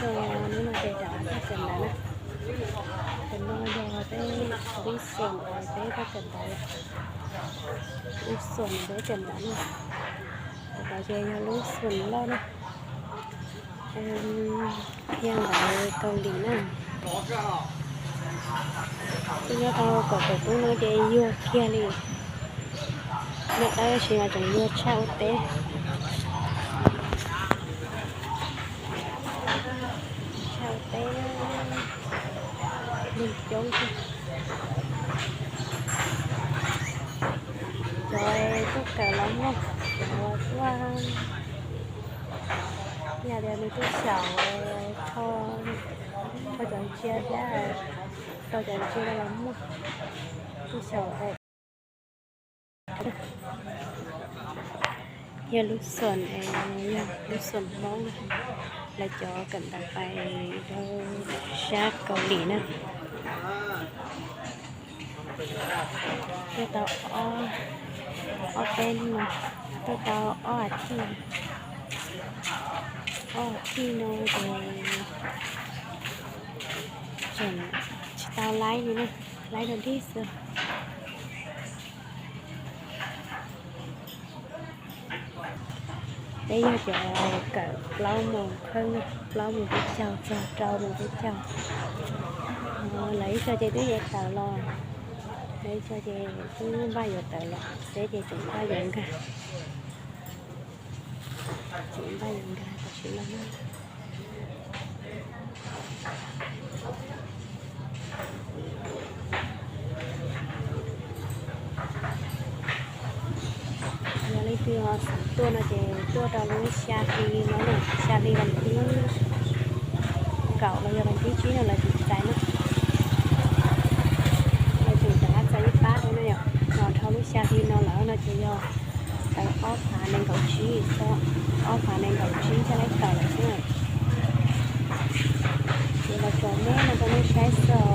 Hnub no ces rov qab tuaj kawm ntawv na. Tus no yog peb lub xoom uas peb tuaj kawm ntawv, lub xoom peb kawm ntawv na. Tus no ces yog lub xoom loj na, qhia ntawv Kaus Lim na. Twb nyob tau kaum tawm hnub no ces yuag kiag li. Noj dawb tab sis mas tseem yuag tshaj ua teb, tshaj ua teb, neeg coob tiag. Cov tuaj kawm los muaj, cov tuaj, yog tias nws tuaj xyaum, rho cov ntsia thiab, rau cov ntsia los muaj, tuaj xyaum. Yog lub xoom, yog lub xoom Hmoob, lawv cov kawm ntawv pais rau sab Kaus Lim na. Tuaj tau ob peb hnub no, tuaj tau ob as thiv, ob as thiv no ces tseem tsis tau laib li na, laib rau dig xwb. Peb yog cov kawm plaub moos kheeb, plaub moos peb caug txog rau moos peb caug. Lawv ib co ces twb yuav tawm los, lawv ib co ces twb npaj yuav tawm los, peb ces tseem npaj yuav nkag, tseem npaj yuav nkag tam sim no na. Yog leej twg xav tuaj no ces tuaj rau lub xya hli no na, xya hli vas thib kaum los yog vas thib tsib no lawv tseem txais na. Lawv tseem rov qab txais ib pab rau na yom. Los dhau lub xya hli no lawm no ces yog tawm ob phav nees nkaum tsib xwb, ob phav nees nkaum tsib thiaj li tawm lawm xwb na. Ces los tso meb no rau nej saib xwb.